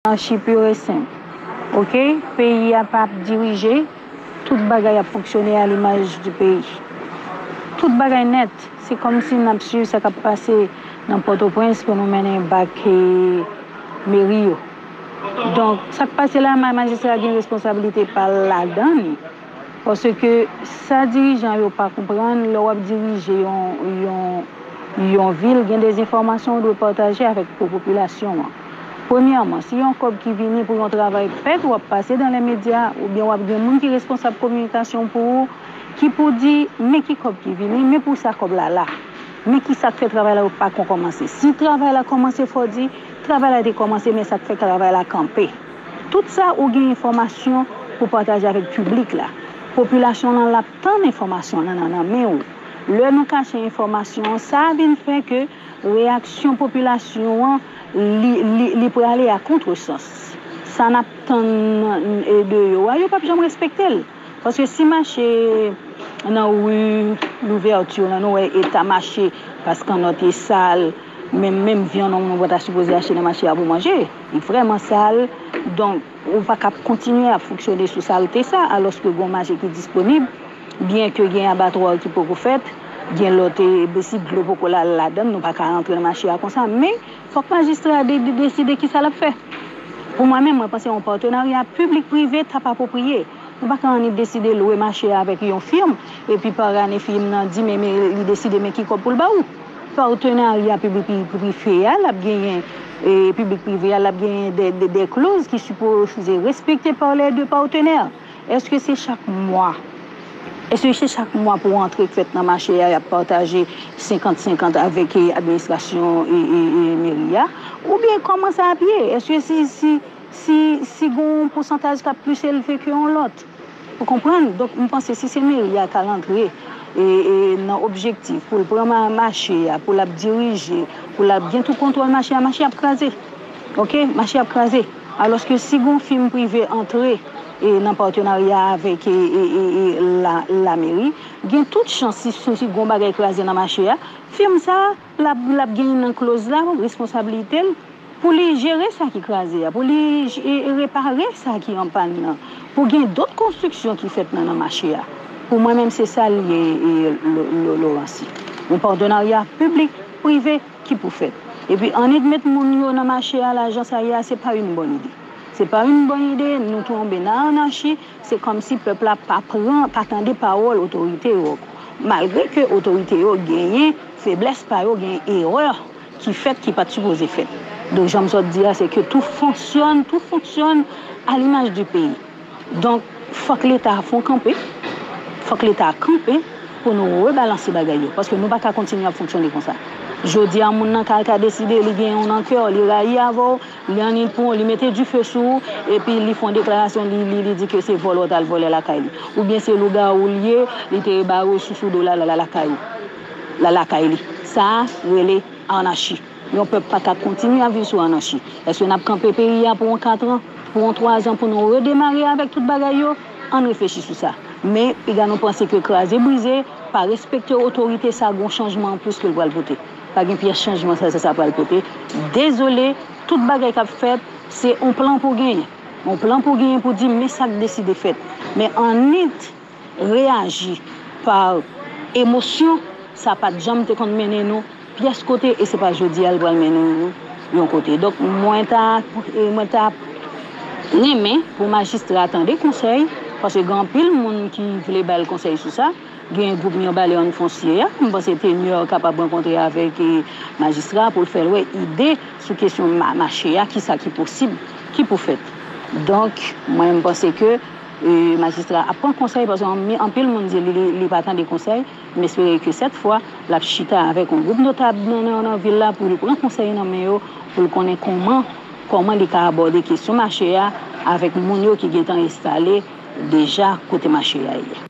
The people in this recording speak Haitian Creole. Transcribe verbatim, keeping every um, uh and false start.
Anarchi pur et simple. Oke? Peyi a p ap dirije, tout bagay ap fonksyone a limaj di peyi. Tout bagay nèt. Se kòmsi n ap swiv sa k ap pase nan Pòtoprens pou nou mennen bak, eh, meri yo. Donk, sa k pase la, ma-, majistra gen responsablite pa l ladan li. Paske sa dirijan yo pa konprann, lè w ap dirije yon, yon, yon vil, gen de enfòmasyon w dwe pataje avèk po-, popilasyon an. Premyèman, si yon kòb ki vini pou yon travay fèt, w ap pase dans les médias, oubyen w ap gen moun ki responsab kominikasyon pou ou, ki pou di, men ki kòb ki vini, men pou sa kòb la la. Men ki sa k fè travay la yo pa kon kòmanse. Si travay la kòmanse, fò di, travay la te kòmanse, men sa k fè travay la kanpe. Tout sa, ou gen enfòmasyon pou pataje avèk piblik la. Popilasyon lan, l ap tann enfòmasyon lan nan, nan men w. Lè nou kache enfòmasyon an, sa vin fè ke reyaksyon popilasyon an, li, li, li prale a kontresans. Sa n ap tann, e, de yo a, yo p ap janm respekte l. Paske si mache nan ri Louvèti la, nou wè eta mache, paskannòt e sal, menm, menm vyann nou pa ta sipoze achte nan mache a pou manje. Li vrèman sal. Donk, ou pa ka ap kontinye ap fonksyone sou salte sa, alòske gen yon mache ki disponib, byenke gen abatwa ki poko fèt, gen lòt, e, si dlo poko la ladan l, nou pa ka rantre nan mache a konsa, men fòk majistra a de-, de-, deside kisa l ap fè. Pou mwen menm, mwen panse yon patenarya piblik prive t ap apwopriye. Nou pa ka annik deside lwe mache a avèk yon fim, epi parane fim nan di, men, men li deside men ki kòb pou l ba ou. Patenarya piblik pri-, prive a, l ap genyen, e, piblik prive a, l ap genyen de, de, de clauses ki sipoze respekte par les deux partenaires. Èske se chak mwa? Èske se chak mwa pou antre k fèt nan mache a, y ap pataje senkant senkant avèk, e, administrasyon, e, e, e, meri a? Oubyen kòman sa ap ye? Èske si, si, si, si gen yon pousantaj k ap plis elve ke yon lòt? Ou konprann? Donk, m panse si se meri a k al antre, e, e, nan objektif pou l pran ma-, mache a, pou l ap dirije, pou l ap gen tout kontwòl mache a, mache a ap kraze. Oke? Mache a ap kraze. Alòske si gon fim prive antre, e, nan patenarya avèk, e, e, e, e, la, lameri, gen tout chans si, si, si gon bagay kraze nan mache a, fim sa a, l ap, l ap genyen nan clause la, responsablite l, pou li jere sa ki kraze a, pou li j-, e, e, repare sa ki an pàn nan, pou gen dòt konstriksyon ki fèt nan, nan mache a. Pou mwen menm, se sa l ye, e, Lo-, Lo-, Lorancy. Yon patenarya piblik prive ki pou fèt. Epi annik met moun yo nan mache a, lajan sa ye a, se pa yon bòn ide. Se pa yon bòn ide, nou tonbe nan anachi, se kòmsi pèp la pa pran, pa tande pawòl otorite yo ankò. Malgre ke otorite yo genyen feblès pa yo, gen erè ki fèt ki pa t sipoze fèt. Donk, jan m sot di a, se ke tout fonksyòn, tout fonksyòn à l'image du pays. Donk, fòk Leta fè yon kanpe, fòk Leta kanpe pou nou rebalanse bagay yo, paske nou pa ka kontinye ap fonksyone konsa. Jodi a, moun nan ka, ka deside li gen yon nan kè, li rayi avè w, li annik pran, li mete dife sou ou, epi li fè yon deklarasyon, li, li, li di ke se vòlè w t al vòlè lakay li. Oubyen se lougawou li ye, li te ba resous ou do la, la, la, lakay ou. La, lakay li. Sa a rele anachi. Yon pèp pa ka kontinye ap viv sou anachi. Èske n ap kanpe peyi a pou yon katran, pou yon twazan, pou nou redemare avèk tout bagay yo? Ann reflechi sou sa. Men, piga nou panse ke kraze brize, pa respekte otorite sa, gon chanjman anplis ke l pral pote. Pa gen pyès chanjman sa, sa, sa pral pote. Dezole, tout bagay k ap fèt, se yon plan pou genyen. Yon plan pou genyen pou di, men sa k deside fèt. Men annik reyaji pa emosyon, sa pa t janm te konn mennen nou pyès kote, e se pa jodi a l pral mennen nou yon kote. Donk, mwen ta, e mwen ta renmen pou majistra tande konsèy, paske gen anpil moun ki vle ba l konsèy sou sa. Gen gwoup Mirebalais an fonsye a, m panse Tenure kapab rankontre avèk, e, majistra pou l fè l wè ide sou kesyon ma-, mache a, kisa ki posib, ki pou fèt. Donk, mwen, m panse ke, e, majistra ap pran konsèy, paske anmi-, anpil moun di li, li, li pa tande konsèy. M espere ke sèt fwa, l ap chita avèk yon gwoup notab nan, nan, nan vil la pou li pran konsèy nan men yo, pou l konnen kòman, kòman li ka abòde kesyon mache a avèk moun yo ki gentan enstale deja kote mache a ye.